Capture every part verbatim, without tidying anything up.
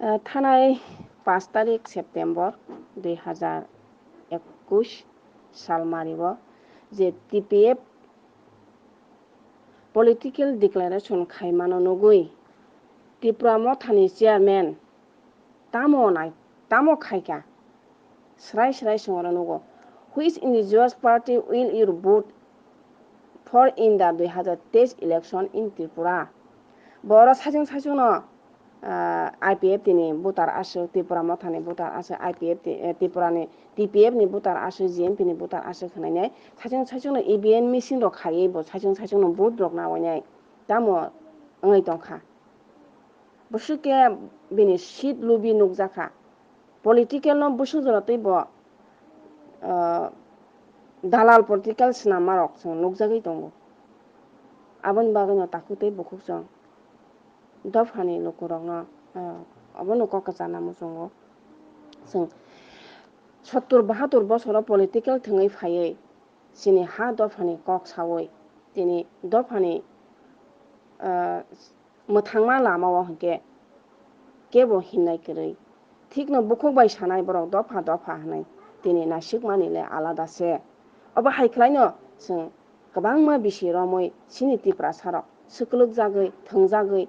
Ah, thanai paanch tarik September dui hazar ekush salmari o je T P F political declaration khaimano nugwi Tipra Mothani chairman tamo nai, tamo khaikha? Srai srai songro nugo. Which indigenous party will you vote for in the dui hazar teis election in Tripura? Boro saichung saichungno, ah, I P F T ni voter aswk, Tipra Mothani voter aswk, I P F T, eh, Tripura ni T P F ni voter aswk, G M P ni voter aswk hwnwi nai saichung saichungno E V M machine rok khaiwi bo saichung saichungno vote rok nawi nai tamo wngwi tongkha. Bwswk khe bini seat lubi nukjakha. Political no bwswk jora tei bo, ah, dalal political swnammarok chwng nukjagwi tongo. Aboni bagwino takhuk tei bukhuk chwng dophani lukurokno, ah, obono kok kwcharna muchungo. Chwng sottur bahatur bosoro political thwngwi phaiwi chini ha dophani kok sawi tini dophani, ah, mwthangma lamao hinkhe kebo himnai kwrwi. Thikno bukhuk bai sanai borok dopha dopha hwnwi tini naisukmani le alada se. Obo hai khlaino chwng kwbangma bisi romwi chini Tiprasarok swkwlwkjagwi, thwngjagwi,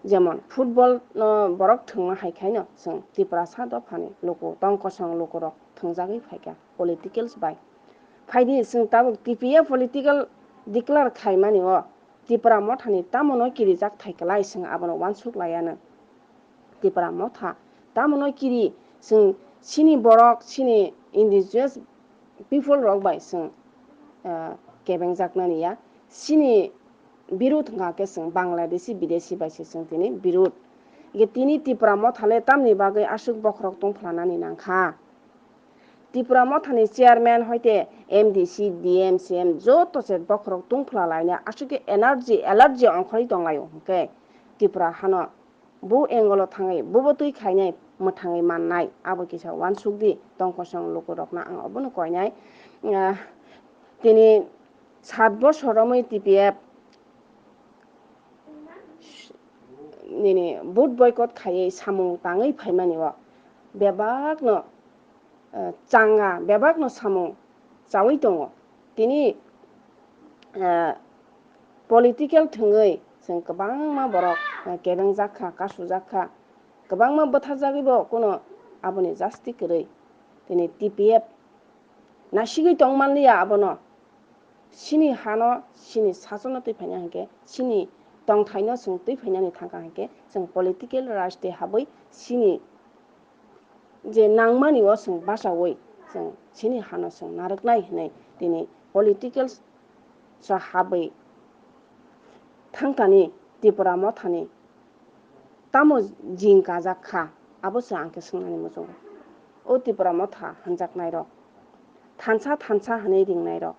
jemon football no borok thwngma hai khlaino chwng Tiprasa dophani luku, tong kosong lukurok thwngjagwi phaikha politicals bai. Phaidi chwng tabuk T P F political declare khaimani o Tipra Mothani tamono kirijak thai kwlai, chwng abono uansuk laiya nw. Tipra Motha tamono kiri, chwng chini borok, chini indigenous people rok bai chwng, ah, kebengjaknani ya. Chini birud wngkha khe chwng Bangladeshi, Bideshi bai se chwng tini birud. Ge tini Tipra Motha le tamni bagwi aswk bokhorok tungphlanani nangkha? Tipra Mothani chairman hoite M D C, D M, C M joto se bokhorok tungphla laina aswk khe energy, allergy ongkhorwi tonglaio hwnkhe Tipra hano bo angle o thangwi bobo twi khainai mwthangwi mannai abo kisa uansuk di tong kosong lukurokno ang obono koinai. Ah, tini sat bosor romwi T P F nini vote boycott khaiwi samung tangwi phaimani o bebakno, eh, changa, bebakno samung chawi tongo. Tini, eh, political thwngwi chwng kwbangma borok, eh, kebengjak kha, kasujak kha, kwbangma bwtharjagwi bo kuno aboni justice kwrwi. Tini T P F naisigwi tong manliya abono. Chini hano, chini sasono twi phaina hinkhe, chini tongthaino chwng twi phainani thangkha hinkhe, chwng political rajte habwi chini je nangmani o chwng bachaui chwng chini hano chwng narwknai hinwi tini political sa habwi thangkani Tipra Mothani tamo jing kajak kha, abo se ang khe swngnani muchungo. O Tipra Motha hanjaknairok, thansa thansa hwnwi ringnairok,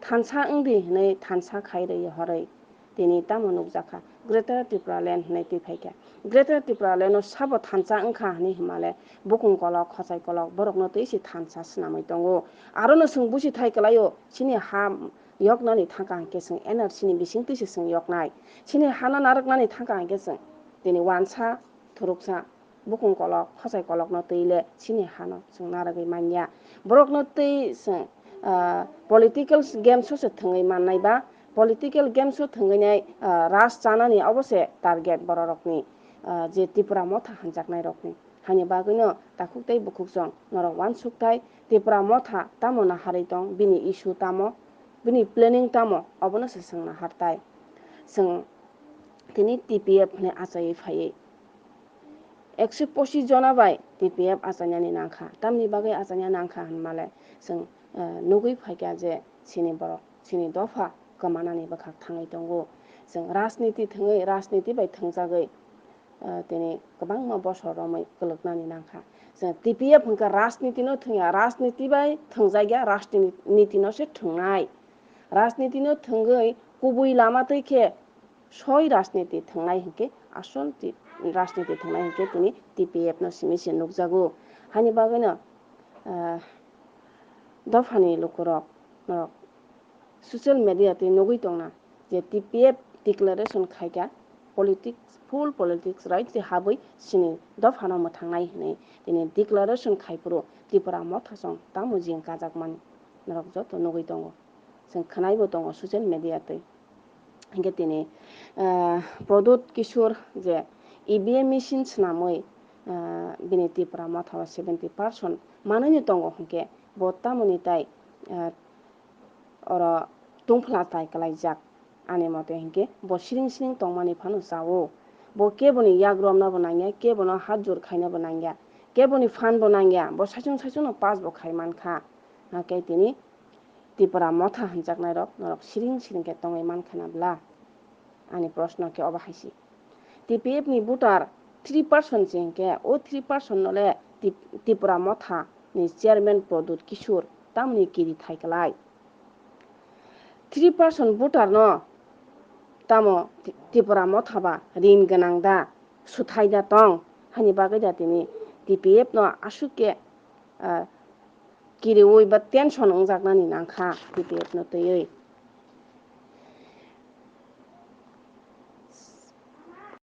thansa wng di hwnwi thansa khai rwi horwi tini tamo nukjak kha, Greater Tipraland hwnwi twi phai kha. Greater Tipraland o sabo thansa wng kha hwnwi hwnmale bukung kolok, khosai kolok borokno twi se thansa swnamwi tongo. Arono chwng busi thai kwlaio, chini ha yoknani thangkha hinkhe chwng N R C ni bisingtwi se chwng yoknai. Chini hano narwknani thangkha hinkhe chwng tini uansa, thuruksa, bukung kolok, khosai kolokno twi le chini hano chwng narwgwi manya. Borokno twi chwng, ah, political games o se thwngwi mannai ba political games o thwngwi nai, ah, raj chanani obo se target bororokni, ah, je Tipra Motha hanjaknairokni. Hani bagwino takhuk tei bukhuk chwng norok uansuk thai Tipra Motha tamo naharwi tong, bini issue tamo, bini planning tamo, obono se chwng nahar thai. Chwng tini T P F hwnwi achaiwi phaiwi ekso pochis jona bai T P F achainani nangkha. Tamni bagwi achaina nangkha hwnmale chwng, eh, nugwi phaikha je chini borok, chini dopha kwmanani bwkhak thangwi tongo. Chwng rajniti thwngwi, rajniti bai thwngjagwi, eh, tini kwbangma bosor romwi kwlwknani nangkha. Chwng T P F hwnkha rajnitino thwngya, rajniti bai thwngjakya, rajnitino se thwngnai. Rajnitino thwngwi kubui lama twi khe soi rajniti thwngnai hinkhe, asol ti-, rajniti thwngnai hinkhe tini T P F no simi se nukjago. Hani bagwino, ah, dophani lukurok norok social media twi nugwi tongna je T P F declaration khaikha, politics, full politics right se habwi chini dophano mwthangnai hwnwi tini declaration khai phuru Tipra Motha song tamo jing kajakmani norok joto nugwi tongo, chwng khwnaibo tongo social media twi. Hinkhe tini, ah, Pradyut Kishore je E V M machine swnamwi, ah, bini Tipra Motha o seventy percent manwino tongo hinkhe bo tamoni tai, ah, oro tungphla tai kwlaijak. Ani mote hinkhe bo siring siring tongmani phano chao. Bo keboni yak romna bo nangya, kebono hat jur khaina bo nangya, keboni phan bo nangya, bo saichung saichung no pass bo khai mankha. Hakhe tini Tipra Motha hwnjaknai rok norok siring siring khe tongwi mankha na bla? Ani proshno khe obo hai se. T P F ni voter three percent se hinkhe o three percent no le Tip-, Tipra Motha ni chairman Pradyut Kishore tamoni kiri thai kwlai. Three percent voter no tamo Ti-, Tipra Motha ba rin gwnang da, suthai da tong, hani bagwi da tini T P F no aswk khe, ah, kiriwi ba tension wngjaknani nangkha T P F no twiwi.